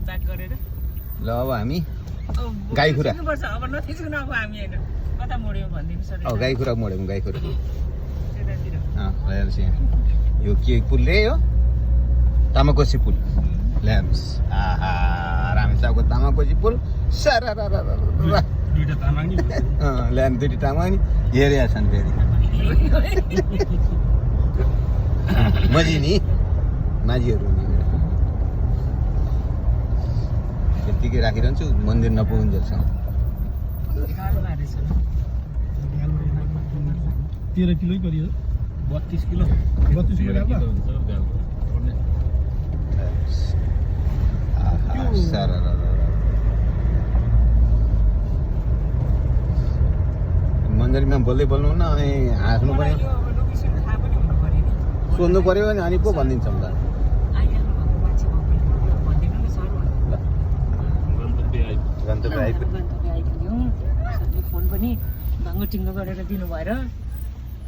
चाक गरेर ल अब हामी गाईखुरा पर्छ अब नथिच्नु अब हामी होइन कता मोड्यौँ भनिदिनु सर गाईखुरा मोड्यौँ गाईखुरा त्यतातिर यो के पुल रे यो तामाकोसी पुल ल्याम्स आहा रामेछापको तामाकोसी पुल सारा दुईटा तामाङ नि ल्याम्प दुईटी तामाङ नि हेरेका छन् फेरि मजी नि माझीहरू नि त्यत्तिकै राखिरहन्छु मन्दिर नपुगुन्जेलसम्म 13 किलो गरियो 32 किलो 32 किलो मन्दिरमा बोल्दै बोल्नु न अनि हाँस्नु पर्यो सोध्नु पर्यो भने अनि पो भनिदिन्छ नि त गन्तव्य आइपुग्यो फोन पनि भाङ्गो टिङ्गो गरेर दिनु भएर